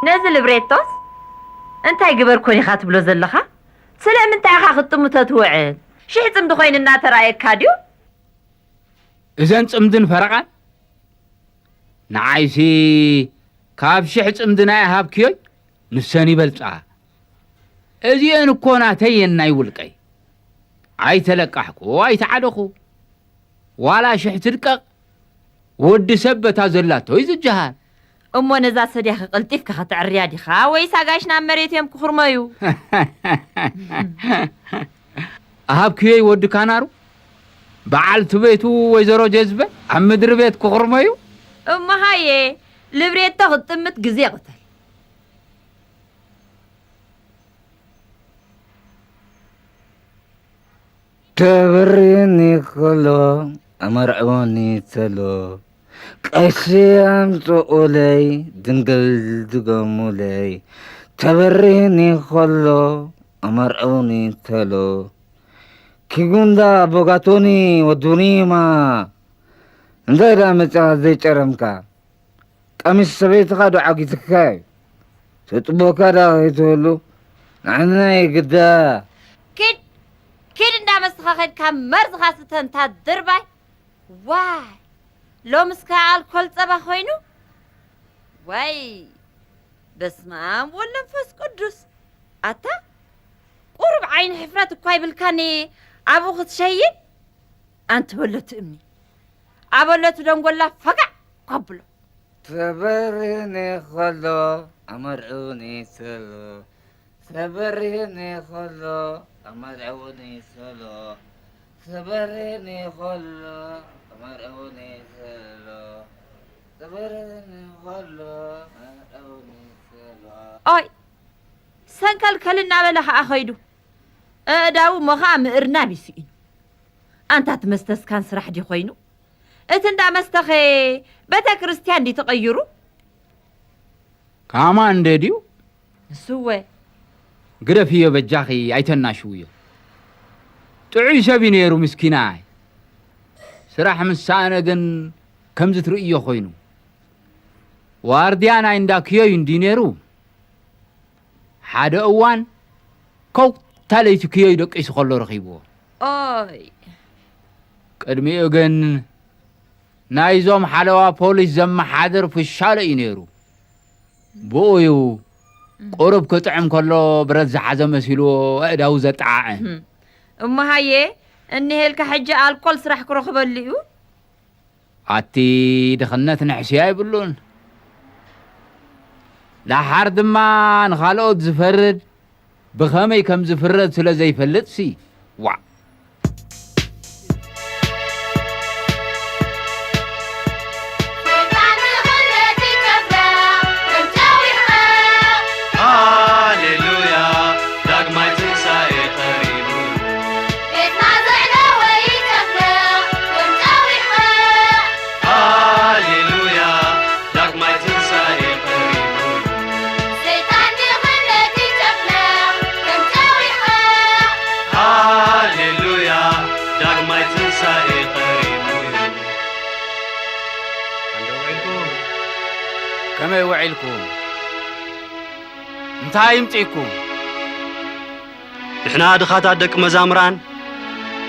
ነዚ ልብሬቶስ እንታይ ግበር ኮን ኢኻ ትብሎ ዘለኻ? ስለምንታይ ኢኻ ክትጥምቶ ትውዕል? ሽሕ ጽምዲ ኮይኑ እናተራእየካ ድዩ? እዘን ጽምድን ፈረቓን ንዓይሲ ካብ ሽሕ ጽምዲ ናይ ሃብክዮይ ንሰን ይበልጻ። እዚኤን እኮ ናተይ እየን ናይ ውልቀይ። ኣይተለቃሕኩ ኣይተዓደኹ። ዋላ ሽሕ ትድቀቕ ወዲ ሰብ በታ ዘላቶ እዩ ዝጀሃር። እሞ ነዛ ሰድያኺ ቀልጢፍካ ከተዕርያ ዲኻ ወይስ ኣጋይሽ ናብ መሬት እዮም ክኹርመዩ? ኣሃብክዮይ ወዲ ካናሩ በዓልቲ ቤቱ ወይዘሮ ጀዝበ ኣብ ምድሪ ቤት ክኹርመዩ? እሞ ሃየ ልብሬቶ ክትጥምት ግዜ ቅተል። ተበርኒ ከሎ ኣመርዕወኒ ተሎ ቀሺ ኣምጽኡለይ ድንግል ድገሙለይ ተበርኒ ከሎ ኣመርዕወኒ ተሎ ኪጉንዳ ቦጋቶኒ ወዱኒማ እንታይ ዳ መጻ ዘይጨረምካ ቀሚስ ሰበይትኻ ዶ ዓጊትካ እዩ? ተጥቦካ ዳ ከይትህሉ ንዓና የግዳ። ኪድ ኪድ እንዳመስተኻ ከድካ መርዝኻ ስተንታ ድርባይ። ዋይ ሎምስ ከ ኣልኮል ጸባ ኮይኑ? ዋይ በስመ ኣብ ወወልድ ወመንፈስ ቅዱስ። ኣታ ቁሩብ ዓይኒ ሕፍረት እኳ ይብልካኒ ኣብኡ ክትሸይን? ኣንቲ በለቱ እምኒ ኣበለቱ ደንጎላ ፈጋዕ ከብሎ። ተበርህኒ ከሎ ኣመርዕውኒ ተሎ ተበርህኒ ከሎ ኣመርዕውኒ ተሎ ተበርህኒ ከሎ ኣመርዕውኒ ተሎ ተበርህኒ ከሎ ኣመርዕውኒ ተሎ። ኦይ ሰንከልከል እናበለ ኸዓ ኸይዱ። ኣእዳዉ እሞ ኸዓ ምእርናብ እዩ ስኢኑ። ኣንታ እቲ መስተስካን ስራሕ ድዩ ኾይኑ? እቲ እንዳ መስተኸ ቤተ ክርስቲያን ድዩ ተቐይሩ? ካማ እንደ ድዩ? ንስወ ግደፍዮ በጃኺ ኣይተናሽውዮ። ጥዑይ ሰብ እዩ ነይሩ ምስኪናይ። ስራሕ ምስ ሰኣነ ግን ከምዚ ትርእዮ ኮይኑ። ዋርድያ ናይ እንዳ ክዮይ እንድዩ ነይሩ። ሓደ እዋን ከውታ ለይቲ ክዮይ ደቂሱ ከሎ ረኺብዎ። ኦይ። ቅድሚኡ ግን ናይዞም ሓለዋ ፖሊስ ዘመሓድር ፍሻለ እዩ ነይሩ። ብኡ እዩ ቁሩብ ክጥዕም ከሎ ብረት ዝሓዘ መሲልዎ ኣእዳዉ ዘጠዓዕም። እሞ ሃየ እኒሄልካ ሕጂ ኣልኮል ስራሕ ክረኽበሉ እዩ። ኣቲ ድኽነት ንሕስያ የብሉን። ደሓር ድማ ንኻልኦት ዝፈርድ ብኸመይ ከም ዝፍረድ ስለ ዘይፈልጥሲ። ዋእ። ሃሌሉያ፣ ዳግማይ ትንሳኤ ቀሪቡ። ቤትና ዘዕለወ ይጨፍልቕ ከም ጨው ይሕመቕ። ሃሌሉያ፣ ዳግማይ ትንሳኤ ቀሪቡ። ሰይጣን ድኽነት ይጨፍልቕ ከም ጨው ይሕመቕ። ሃሌሉያ፣ ዳግማይ ትንሳኤ ቀሪቡ እዩ። ኣንደ ውዒልኩም? ከመይ ውዒልኩም? እንታይ ይምጽእኩም? ንሕና ድኻታት ደቂ መዛምራን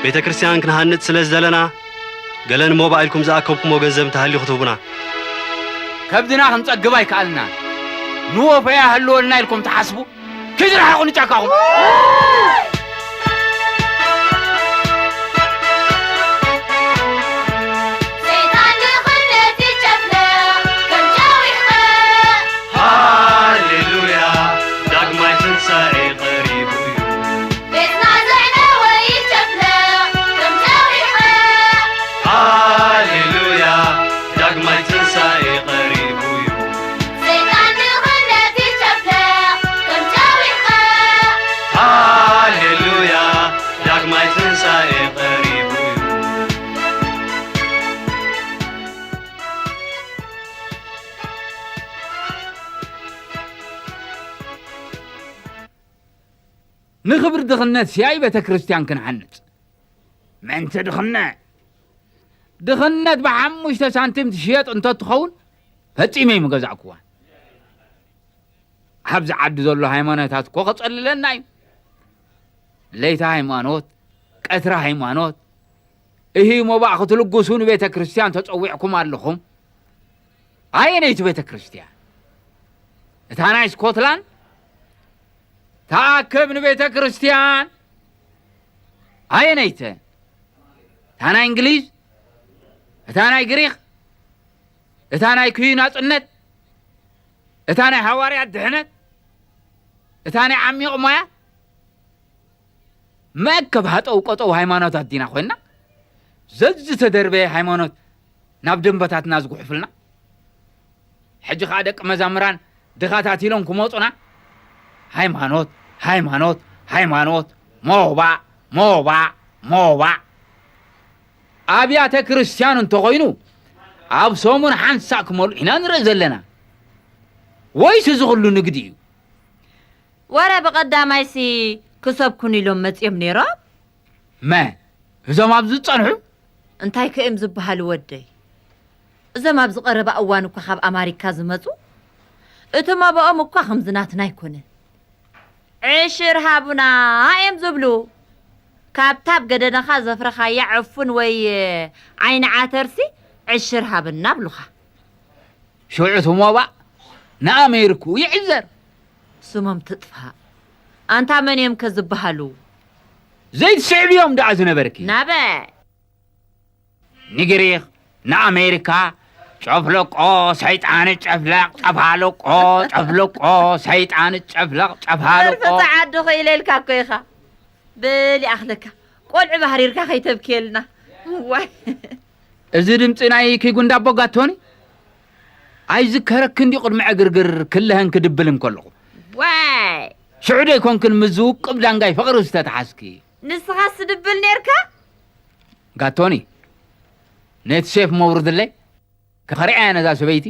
ቤተ ክርስቲያን ክንሃንጽ ስለ ዝደለና፣ ገለ ንሞባእ ኢልኩም ዝኣከብኩሞ ገንዘብ እንተሃልዩ ክትህቡና። ከብድና ክንጸግብ ኣይከኣልናን። ንወፈያ ህልወልና ኢልኩም ትሓስቡ? ኪዱ ርሓቑ ንጫካኹም። ሰይጣን ድኽነት ይጨፍልቕ ከም ጨው ይሕመቕ። ሃሌሉያ፣ ዳግማይ ትንሳኤ ቀሪቡ እዩ። ቤትና ዘዕለወ ይጨፍልቕ ከም ጨው ይሕመቕ። ሃሌሉያ፣ ዳግማይ ትንሳኤ ቀሪቡ እዩ። ሰይጣን ድኽነት ይጨፍልቕ ንኽብሪ ድኽነት ሲያይ ቤተ ክርስቲያን ክንሃንጽ። ምእንቲ ድኽነት፣ ድኽነት ብሓሙሽተ ሳንቲም ትሽየጥ እንተትኸውን ፈጺመ ምገዛእኩዋን። ኣብዚ ዓዲ ዘሎ ሃይማኖታት እኮ ከጸልለና እዩ። ለይቲ ሃይማኖት፣ ቀትሪ ሃይማኖት፣ እሂ ሞባእ ክትልግሱ ንቤተ ክርስቲያን ተጸዊዕኩም ኣለኹም። ኣየነይቲ ቤተ ክርስቲያን? እታ ናይ ስኮትላንድ? ተኣከብ ንቤተ ክርስቲያን። ኣየነይተ? እታ ናይ እንግሊዝ? እታ ናይ ግሪኽ? እታ ናይ ክዩ ናጽነት? እታ ናይ ሃዋርያት ድሕነት? እታ ናይ ዓሚቕ ሞያ? መእከብ ሃጠው ቀጠው ሃይማኖታት ዲና ኮይንና፣ ዘዝተደርበየ ሃይማኖት ናብ ደንበታትና ዝጉሕፍልና? ሕጂ ኸኣ ደቂ መዛምራን ድኻታት ኢሎም ክመጹና፣ ሃይማኖት፣ ሃይማኖት፣ ሃይማኖት፣ ሞባእ፣ ሞባእ፣ ሞባእ። ኣብያተ ክርስቲያን እንተኾይኑ፣ ኣብ ሰሙን ሓንሳእ ክመልኡ ኢና ንርኢ ዘለና። ወይስ እዚ ኹሉ ንግዲ እዩ? ወረ ብቐዳማይሲ ክሰብኩን ኢሎም መጺኦም ነይሮም? መ፣ እዞም ኣብዚ ዝጸንሑ? እንታይ ከ እዮም ዝበሃሉ ወደይ? እዞም ኣብዚ ቀረባ እዋን እኳ ካብ ኣማሪካ ዝመጹ፣ እቲ መባኦም እኳ ከምዚ ናትና ኣይኮነን። ዕሽር ሃቡና እዮም ዝብሉ። ካብታ ኣብ ገደናኻ ዘፍረኻያ ዕፉን ወይ ዓይኒ ዓተርሲ ዕሽር ሃብና ኣብሉኻ። ሽዑ እቲ ሞባእ ንኣሜሪክኡ ይዕዘር። ስሞም ትጥፋእ። ኣንታ መን እዮም ከ ዝበሃሉ? ዘይትስዕብዮም ደኣ ዝነበርኪ። ናበ? ንግሪኽ፣ ንኣሜሪካ፣ ጨፍለቆ፣ ሰይጣን ጨፍለቕ፣ ጨፋለቆ፣ ጨፍለቆ፣ ሰይጣን ጨፍለቕ፣ ጨፋለቆ። መርፍእ ዓዲ ኽኢለ ኢልካ እኮ ኢኻ። በል ይኣኽለካ። ቆልዑ ባህሪርካ ከይተብክየልና። ዋይ። እዚ ድምፂ ናይ ኪጉንዳ ኣቦ ጋቶኒ? ኣይዝከረክን ድዩ ቅድሚ ዕግርግር ክልሀን ክድብልን ከለኹ? ዋይ። ሽዑ ዶ ኣይኮንክን ምስ ዝውቅብ ዳንጋይ ፍቕሪ ዝተተሓዝኪ? ንስኻስ ድብል ኔርካ? ጋቶኒ፣ ነቲ ሴፍ መውርድለይ፣ ከኸሪዓያ ነዛ ሰበይቲ።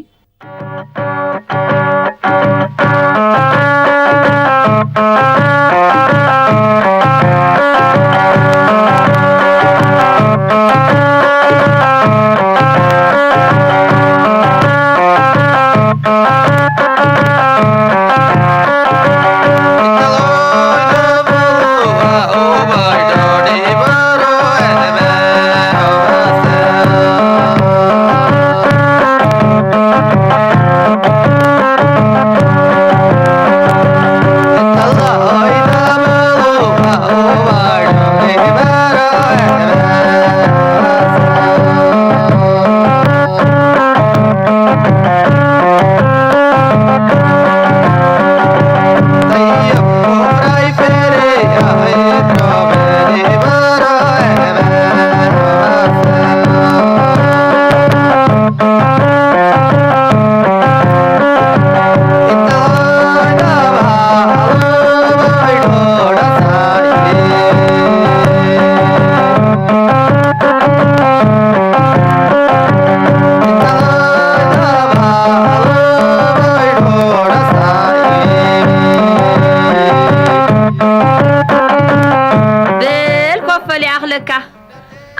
በል ኮፈል ይኣኽለካ።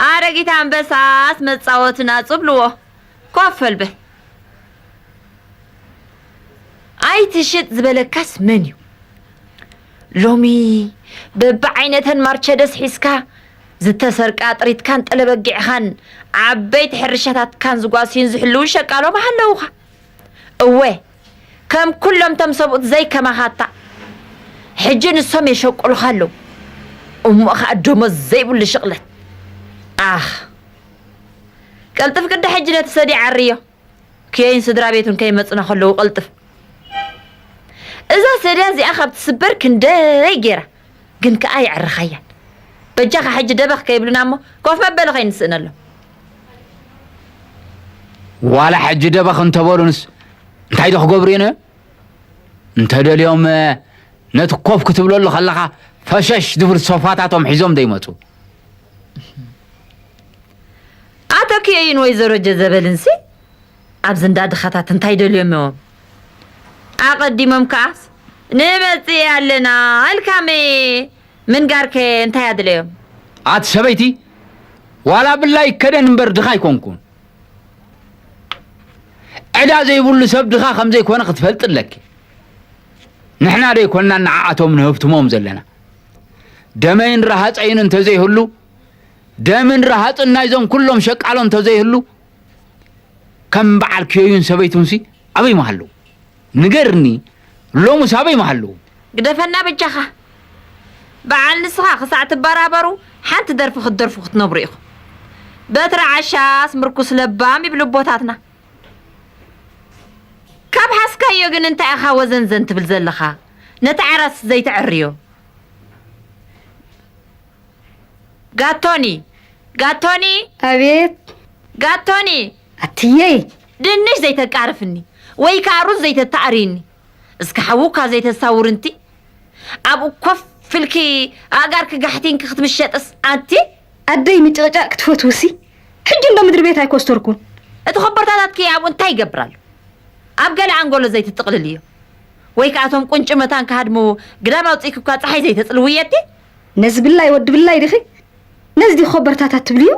ኣረጊት ኣንበሳስ መጻወትና ጽብልዎ። ኮፈል በል። ኣይትሽጥ ዝበለካስ መን እዩ? ሎሚ በብዓይነተን ማርቸደስ ሒዝካ ዝተሰርቃ ጥሪትካን ጠለበጊዕኻን ዓበይቲ ሕርሻታትካን ዝጓስዩን ዝሕልውን ሸቃሎ መሃለውኻ። እወ፣ ከም ኩሎም ቶም ሰብኡት ዘይከማኻታ። ሕጂ ንሶም የሸቁልኻ ኣለዉ። እሞ ኸኣ ደሞዝ ዘይብሉ ሽቕለት። ኣኽ፣ ቀልጥፍ ቅዳ ሕጂ ነቲ ሰዲ ዓርዮ። ክየይን ስድራ ቤቱን ከይመጽና ከለዉ ቀልጥፍ። እዛ ሰድያ እዚኣ ካብ ትስበር ክንደይ ጌራ፣ ግን ከኣ የዕርኻያን። በጃኻ ሕጂ ደበኽ ከይብሉና እሞ ኮፍ መበሊ ከይንስእነሎም። ዋላ ሕጂ ደበኽ እንተበሉንስ እንታይ ዶ ክገብሩ እዮም? እንተደልዮም ነቲ ኮፍ ክትብለሉ ከለኻ ፈሸሽ ዝብል ሶፋታቶም ሒዞም ዶ ይመጹ? ኣቶ ክየይን ወይዘሮ ጀዘበልንሲ ኣብዚ እንዳ ድኻታት እንታይ ደልዮም እዮም? ኣቐዲሞም ከኣስ ንመጽእ ኣለና ኣልካመ ምንጋርከ እንታይ ኣድለዮም? ኣቲ ሰበይቲ፣ ዋላ ብላይ ይከደን እምበር ድኻ ኣይኮንኩን። ዕዳ ዘይብሉ ሰብ ድኻ ከም ዘይኮነ ክትፈልጢ ኣለኪ። ንሕና ዶ ኣይኮንና ንዓኣቶም ንህብትሞም ዘለና? ደመይን ረሃጸይን እንተዘይህሉ፣ ደምን ረሃጽን ናይዞም ኩሎም ሸቃሎ እንተዘይህሉ፣ ከም በዓል ክዮዩን ሰበይቱንሲ ኣበይ ምሃለዉ? ንገርኒ፣ ሎምስ ኣበይ ምሃለዉ? ግደፈና በጃኻ። በዓል ንስኻ ክሳዕ ትበራበሩ ሓንቲ ደርፊ ክትደርፉ ክትነብሩ ኢኹም። በትሪ ዓሻስ ምርኩስ ለባም ይብሉ ኣቦታትና። ካብ ሓዝካዮ ግን እንታይ ኢኻ ወዘንዘን ትብል ዘለኻ? ነቲ ዓራስ ዘይተዐርዮ። ጋቶኒ! ጋቶኒ! ኣቤት! ጋቶኒ! ኣትየይ! ድንሽ ዘይተቃርፍኒ ወይ ከኣ ሩዝ ዘይተታኣርይኒ። እስከ ሓዊ እኳ ዘይተሳውርንቲ ኣብኡ ኮፍ ኢልኪ ኣእጋርኪ ጋሕቲንኪ ክትምሸጥስ ኣንቲ? ኣደይ ምጭቕጫቕ ክትፈትውሲ ሕጂ እንዶ ምድሪ ቤት ኣይኮስተርኩን። እቲ ኮቦርታታትኪ ኣብኡ እንታይ ይገብር ኣሎ? ኣብ ገለ ኣንጎሎ ዘይትጥቕልልዮ? ወይ ከኣ እቶም ቁንጪ መታን ክሃድሙ ግዳም ኣውጺእኪ እኳ ጸሓይ ዘይተጽልውየቲ? ነዚ ብላይ ወዲ ብላይ ዲኺ? ነዚ ዲኺ ኮበርታታት ትብልዮ?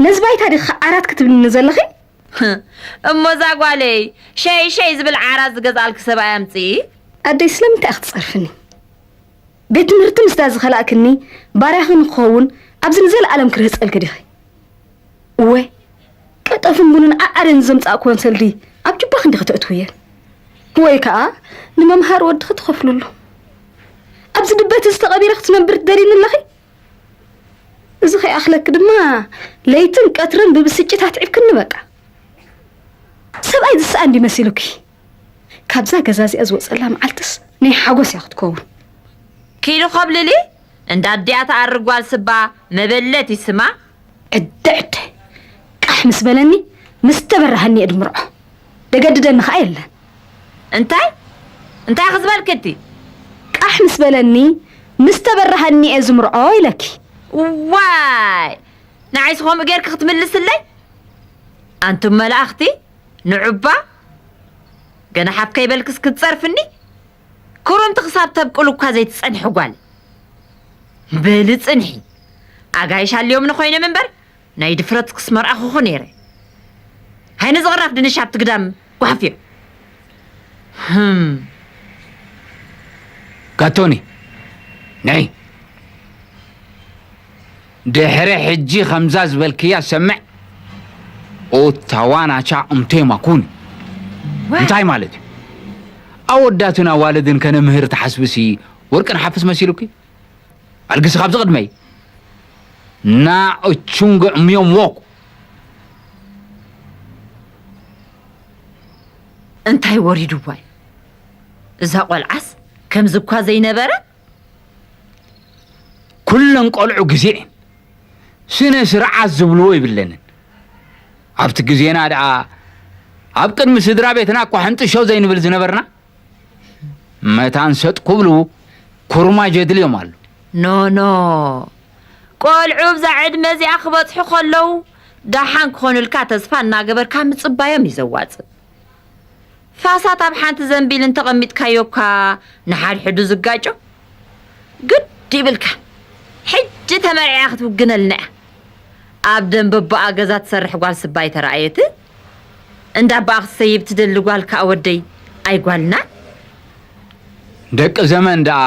ነዚ ባይታ ዲኺ ዓራት ክትብልኒ ዘለኺ? እሞ እዛ ጓለይ ሸይ ሸይ ዝብል ዓራት ዝገዝኣልኪ ሰብኣይ ኣምጽኢ። ኣደይ ስለምንታይ ኢኺ ትጸርፍኒ? ቤት ትምህርቲ ምስዳ ዝኸላእክኒ ባርያኺ ንክኸውን ኣብዚ ንዘለኣለም ክርህጸልኪ ዲኺ? እወ ቀጠፍን ቡንን ዓዓርን ዘምጻእክወን ሰልዲ ኣብ ጁባኺ እንዲኺ ተእትውየን። ወይ ከኣ ንመምሃሪ ወድኺ ትኸፍልሉ። ኣብዚ ድበቲ እዚ ተቐቢረ ክትነብሪ ትደልይኒ ኣለኺ? እዚ ከይኣኽለኪ ድማ ለይትን ቀትርን ብብስጭት ኣትዒብክኒ በቃ። ሰብኣይ ዝሰኣን ድዩ መሲሉኪ? ካብዛ ገዛ እዚኣ ዝወፀላ መዓልትስ ናይ ሓጎስ እያ ክትከውን። ኪዱ ከብልሊ እንዳ ኣዲኣ ትኣርግ ጓል ስባ መበለት ይስማ። ዕደ ዕደ ቃሕ ምስ በለኒ ምስ ተበራሃኒ እየ ድምርዖ። ደገድደኒ ኸኣ የለን። እንታይ እንታይ ክዝበልክቲ? ቃሕ ምስ በለኒ ምስ ተበራሃኒ እየ ዝምርዖ ኢለኪ። ዋይ ንዓይስ ኸምኡ ጌርኪ ክትምልስለይ? ኣንቱም መላእኽቲ ንዑባ ገና ሓፍ ከይበልክስ ክትጸርፍኒ? ክሩምቲ ክሳብ ተብቅሉ እኳ ዘይትጸንሒ ጓል በሊ ጽንሒ። ኣጋይሽ ኣልዮምኒ ኮይኖም እምበር ናይ ድፍረትክስ መርኣኹኹ ነይረ። ሃይ ነዚ ቅራፍ ድንሽ ኣብቲ ግዳም ጓሕፍዮ። ህም ጋቶኒ ነይ ድሕሪ ሕጂ ከምዛ ዝበልክያ ሰምዕ ኦታዋናቻ እንቴማ ኩኒ እንታይ ማለት እዩ ኣወዳትን ኣዋልድን ከነምህር ትሓስብሲ ወርቂ ንሓፍስ መሲሉኪ ኣልግሲ ካብዚ ቅድመይ ና እቹንግ ዕምዮም ዎኩ እንታይ ወሪድዋ እዩ እዛ ቆልዓስ ከምዚ እኳ ዘይነበረ ኩለን ቆልዑ ግዜ እየን ስነ ስርዓት ዝብልዎ ይብለንን ኣብቲ ግዜና ደኣ ኣብ ቅድሚ ስድራ ቤትና እኳ ሕንጥሾ ዘይንብል ዝነበርና መታን ሰጥ ክብሉ ኩርማጅ የድልዮም ኣሎ ኖ ኖ ቆልዑ ብዛ ዕድመ እዚኣ ክበፅሑ ከለዉ ደሓን ክኾኑልካ ተስፋ እናገበርካ ምፅባዮም እዩ ዘዋፅእ ፋሳት ኣብ ሓንቲ ዘንቢል እንተቐሚጥካዮ እኳ ንሓድሕዱ ዝጋጮ ግድ ይብልካ ሕጂ ተመርዕያ ክትውግነልና እያ ኣብ ደንበቦኣ ገዛ ትሰርሕ ጓል ስባ ኣይተረኣየትን እንዳ ኣቦኣ ክትሰይብ ትደሊ ጓል ከኣ ወደይ ኣይጓልናን ደቂ ዘመን ደኣ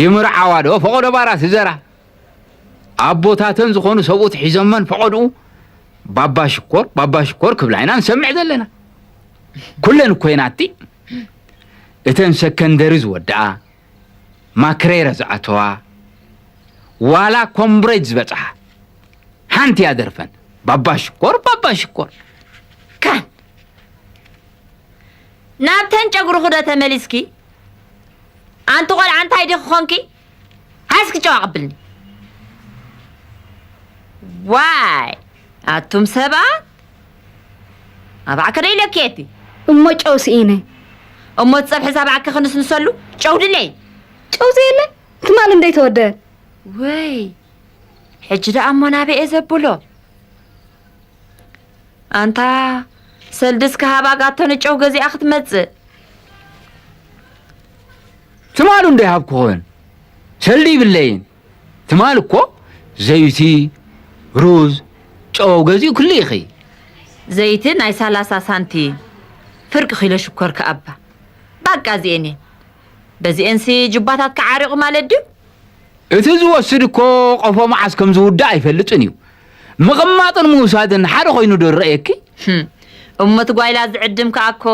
ይምርዓዋ ዶ ፈቐዶ ባራት ህዘራ ኣቦታተን ዝኾኑ ሰብኡት ሒዞመን ፈቐድኡ ባባ ሽኮር ባባ ሽኮር ክብላ ኢና ንሰምዕ ዘለና ኩለን እኮ ኢና እቲ እተን ሰከንደሪ ዝወድኣ ማክሬረ ዝኣተዋ ዋላ ኮምብሬጅ ዝበፅሓ ሓንቲ እያ ደርፈን ባባ ሽኮር ባባ ሽኮር ካን ናብተን ጨጉርኺ ዶ ተመሊስኪ ኣንቲ ቆልዓ እንታይ ዲኺ ኾንኪ ሃስኪ ጨው ኣቐብልኒ ዋይ ኣቱም ሰባት ኣባዕከ ዶ ኢለኪ እቲ እሞ ጨው ስኢነ እሞ ትጸብሒ እዛ ባዕከ ክንስንሰሉ ጨው ድለይ ጨው ዘየለ ትማል እንደይ ተወደ ወይ ሕጂ ደኣ እሞ ናበይ እየ ዘብሎ ኣንታ ሰልዲ እስከ ሃባ ጋቶ ንጨው ገዚኣ ክትመጽእ ትማሉ እንዶ ይሃብኩኽን ሰልዲ ይብለይን። ትማል እኮ ዘይቲ፣ ሩዝ፣ ጨው ገዚኡ ክሉ ኢኺ። ዘይቲ ናይ ሰላሳ ሳንቲም፣ ፍርቂ ኪሎ ሽኮር ከኣባ። ባቃ እዚኤን እየን። በዚኤንሲ ጁባታትካ ዓሪቑ ማለት ድዩ? እቲ ዝወስድ እኮ ቆፎ መዓስ ከም ዝውዳእ ኣይፈልጥን እዩ። ምቕማጥን ምውሳድን ሓደ ኮይኑ ዶ ይረኣየኪ? ህም፣ እሞ እቲ ጓይላ ዝዕድም ከኣ እኮ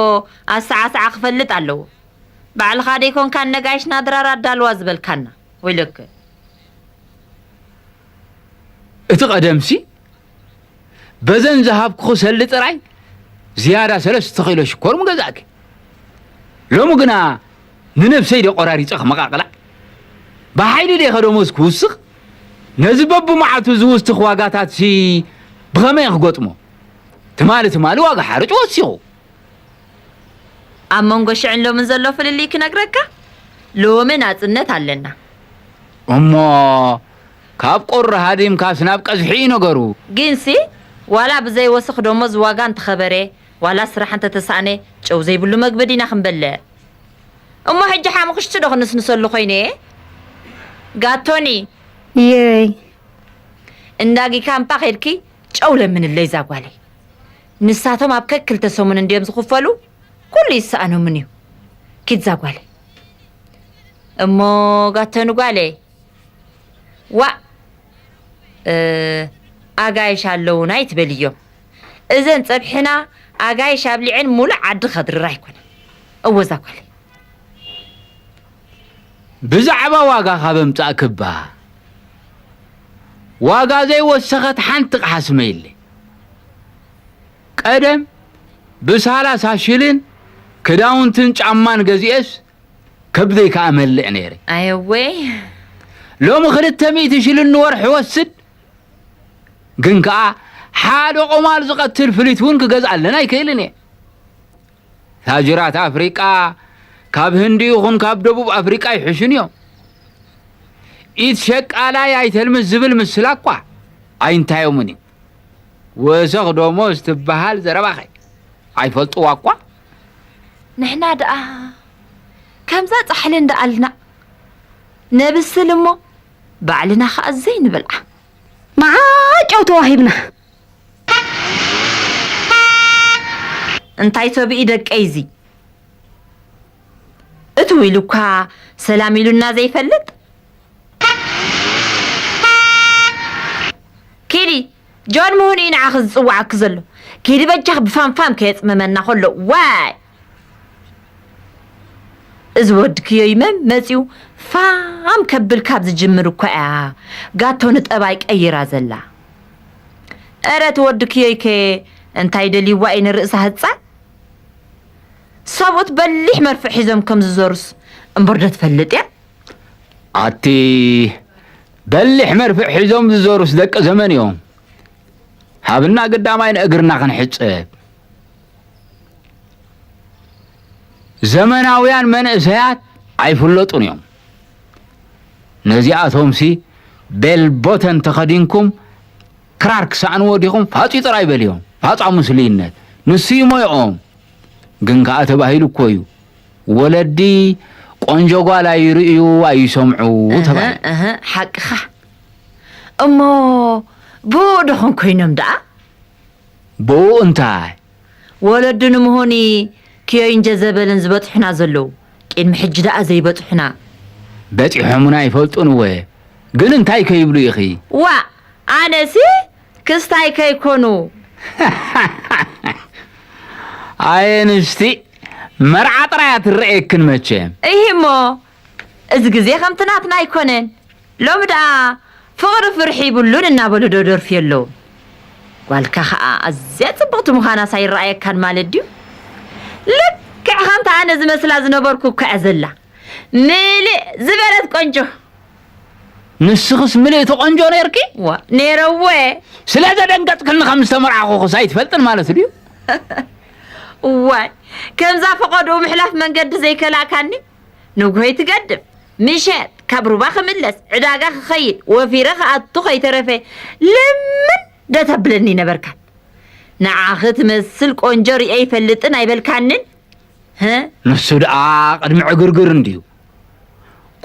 ኣሰዓስዓ ክፈልጥ ኣለዎ። ባዕልኻ ደይኮንካ ነጋይሽ ናድራር ኣዳልዋ ዝበልካና? ወይለከ። እቲ ቀደምሲ በዘን ዝሃብኩኺ ሰልዲ ጥራይ ዝያዳ ሰለስተ ኪሎ ሽኮር ምገዛእኪ። ሎሚ ግና ንነብሰይ ድየ ቆራሪጸ ክመቓቕላ? ብሓይሊ ድየ ከደሞዝ ክውስኽ? ነዚ በብመዓልቱ ዝውስኽ ዋጋታትሲ ብኸመይ ክገጥሞ? ትማሊ ትማሊ ዋጋ ሓርጭ ወሲኹ። ኣብ መንጎ ሽዕን ሎምን ዘሎ ፍልልይ ክነግረካ፣ ሎሚ ናጽነት ኣለና። እሞ ካብ ቁሪ ሃዲምካስ ናብ ቀዝሒ እዩ ነገሩ። ግንሲ፣ ዋላ ብዘይ ወሰኽ ደሞዝ ዋጋ እንተኸበረ፣ ዋላ ስራሕ እንተተሳእነ፣ ጨው ዘይብሉ መግቢ ዲና ክንበልዕ? እሞ ሕጂ ሓሙኽሽቲ ዶ ክንስንሰሉ ኮይነ? ጋቶኒ፣ የይ። እንዳ ጊካምፓ ኸድኪ ጨው ለምንለይ እዛ ጓለይ። ንሳቶም ኣብ ከክልተ ሰሙን እንድዮም ዝኽፈሉ፣ ኩሉ ይሰኣኖምን እዩ። ኪድ እዛ ጓለይ። እሞ ጋቶኒ ጓለይ፣ ዋእ፣ እ፣ ኣጋይሽ ኣለዉና ኣይትበልዮም። እዘን ጸብሕና ኣጋይሽ ኣብሊዐን ሙሉእ ዓዲ ከድርራ ኣይኮነን። እወ እዛ ጓለይ። ብዛዕባ ዋጋ ካብ ኣምጻእክባ፣ ዋጋ ዘይወሰኸት ሓንቲ ኣቕሓ ስመይለይ። ቀደም ብሳላሳ ሽልን ክዳውንትን ጫማን ገዚኤስ ከብደይ ከኣ እመልእ ነይረ። ኣየወይ። ሎሚ ክልተ ሚእቲ ሽልን ንወርሒ ወስድ፣ ግን ከኣ ሓደ ቆማል ዝቐትል ፍሊት እውን ክገዝኣለን ኣይክእልን እየ። ታጅራት ኣፍሪቃ ካብ ህንዲ ይኹን ካብ ደቡብ ኣፍሪቃ ይሕሹን እዮም። ኢድ ሸቃላይ ኣይተልምስ ዝብል ምስላ እኳ ኣይንታዮምን እዩ። ወሰኽ ደሞዝ ትበሃል ዘረባኸ ኣይፈልጥዋ እኳ። ንሕና ደኣ ከምዛ ጻሕሊ እንዳኣልና ነብስል እሞ ባዕልና ኸኣ ዘይንበልዓ። መዓጨው ተዋሂብና። እንታይ ተብኢ ደቀይ እዚ? እትው ኢሉ እኳ ሰላም ኢሉና ዘይፈልጥ። ኪዲ፣ ጆን ምሁን እዩ ንዓኺ ዝጽውዓኪ ዘሎ። ኪዲ በጃኺ ብፋንፋን ከየጽመመና ከሎ፣ ዋይ! እዚ ወዲ ክዮይ መን መጺኡ ፋም ከብል ካብ ዝጅምር እኳ እያ ጋቶ ንጠባይ ቀይራ ዘላ። እረ እቲ ወዲ ክዮይከ እንታይ ደልይዋ እዩ ንርእሳ ህጻን? ሰብኡት በሊሕ መርፍእ ሒዞም ከም ዝዞሩስ እምበር ዶ ትፈልጥ እያ? ኣቲ በሊሕ መርፍእ ሒዞም ዝዞሩስ ደቂ ዘመን እዮም። ሃብና ግዳማይ ንእግርና ክንሕጸብ። ዘመናውያን መንእሰያት ኣይፍለጡን እዮም። ነዚኣቶምሲ ቤል ቦተን ተኸዲንኩም ክራር ክሰኣንዎ ዲኹም? ፋጹ ጥራይ በልዮም። ፋጻ ምስሉይነት። ንሱ እዩ ሞያኦም። ግን ከኣ ተባሂሉ እኮ እዩ። ወለዲ ቆንጆ ጓል ኣይርእዩ ኣይሰምዑ እህ፣ ተባሂሉ። እህ፣ ሓቅኻ። እሞ ብኡ ዶ ኾን ኮይኖም ደኣ? ብኡ እንታይ? ወለዱ ንምሆኒ ክዮይን ጀዘበልን ዝበጽሑና ዘለዉ። ቅድሚ ሕጂ ደኣ ዘይበጽሑና። በጺሖሙና ኣይፈልጡን እወ። ግን እንታይ ከይብሉ ኢኺ? ዋእ፣ ኣነሲ ክስታይ ከይኮኑ። ኣየ ንስቲ፣ መርዓ ጥራይ እያ ትረኣየክን መቸም። እሂ እሞ፣ እዚ ግዜ ከምቲ ናትና ኣይኮነን። ሎሚ ደኣ ፍቕሪ ፍርሒ ይብሉን እናበሉ ዶ ደርፍዩ ኣለዉ። ጓልካ ኸኣ ኣዝያ ጽብቕቲ ምዃናስ ኣይረኣየካን ማለት ድዩ? ልክዕ ከምታ ኣነ ዝመስላ ዝነበርኩ እኮ እያ ዘላ። ምልእ ዝበለት ቆንጆ። ንስኽስ ምልእቲ ቆንጆ ነይርኪ? ዋ፣ ነይረ እወ። ስለ ዘደንገጽክኒ ከም ዝተመርዓኹኽስ ኣይትፈልጥን ማለት ድዩ? እዋይ፣ ከምዛ ፈቐድኡ ምሕላፍ መንገዲ ዘይከላእካኒ፣ ንግሆይ ትገድፍ፣ ምሸት ካብ ሩባ ክምለስ፣ ዕዳጋ ክኸይድ፣ ወፊረ ክኣቱ ከይተረፈ ልምን ዶ ተብለኒ ነበርካን። ንዓኺ ትመስል ቆንጆ ርእየ ኣይፈልጥን ኣይበልካንን? ህ? ንሱ ደኣ ቅድሚ ዕግርግር እንድዩ።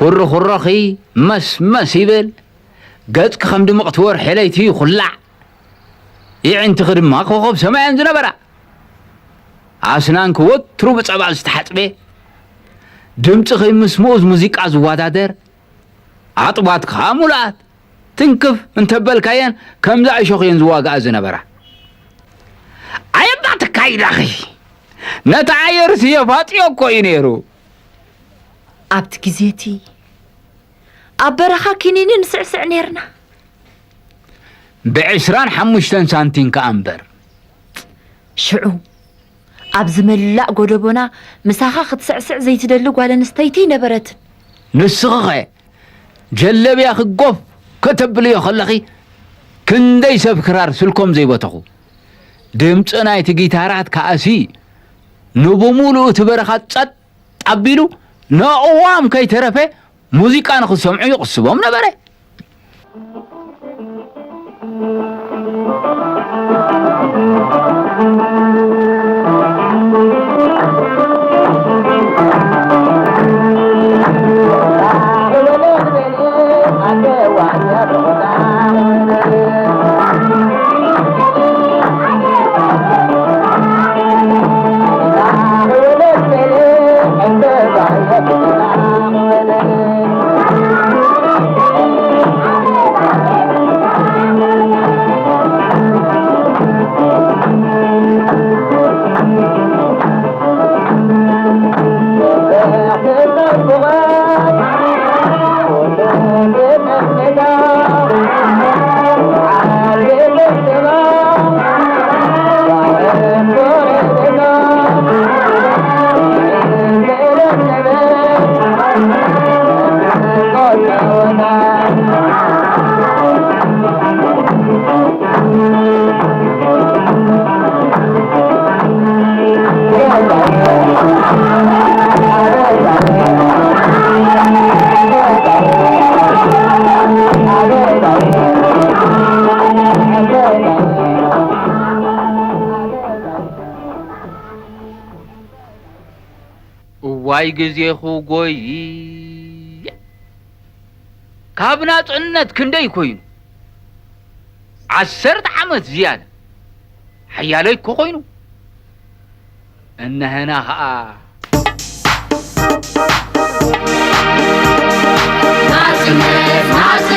ኩርኹሮኺ መስመስ ይብል፣ ገጽኪ ከም ድምቕቲ ወርሒ ለይቲ ይኹላዕ፣ የዒንትኺ ድማ ኮኾብ ሰማይ እየን ዝነበራ። ኣስናንኪ ወትሩ ብጸባ ዝተሓጽበ፣ ድምጽኺ ምስ ምኡዝ ሙዚቃ ዝወዳደር፣ ኣጥባት ከኣ ሙሉኣት ትንክፍ እንተበልካየን ከምዛ እሾኽ እየን ዝዋግኣ ዝነበራ። ኣየባ ተካይዳኺ፣ ነቲ ኣየርሲ የፋጥዮ እኮ እዩ ነይሩ። ኣብቲ ግዜ እቲ ኣብ በረኻ ኪኒኒ ንስዕስዕ ነይርና። ብዕስራን ሓሙሽተን ሳንቲም ከኣ እምበር። ሽዑ ኣብዚ መላእ ጎደቦና ምሳኻ ክትስዕስዕ ዘይትደሊ ጓል ኣንስተይቲ ኣይነበረትን። ንስኺኸ ጀለብያኺ ጎፍ ከተብልዮ ከለኺ ክንደይ ሰብ ክራር ስልኮም ዘይበተኹ። ድምፂ ናይቲ ጊታራት ከኣሲ ንብሙሉኡ እቲ በረኻ ጸጥ ኣቢሉ ንኣእዋም ከይተረፈ ሙዚቃ ንኽሰምዑ ይቕስቦም ነበረ። እዋይ ግዜኹ ጎይ፣ ካብ ናጽነት ክንደይ ኮይኑ? ዓሰርተ ዓመት ዝያዳ። ሓያለይ እኮ ኮይኑ። እነሀና ኸኣ ናጽነት፣ ናጽነት።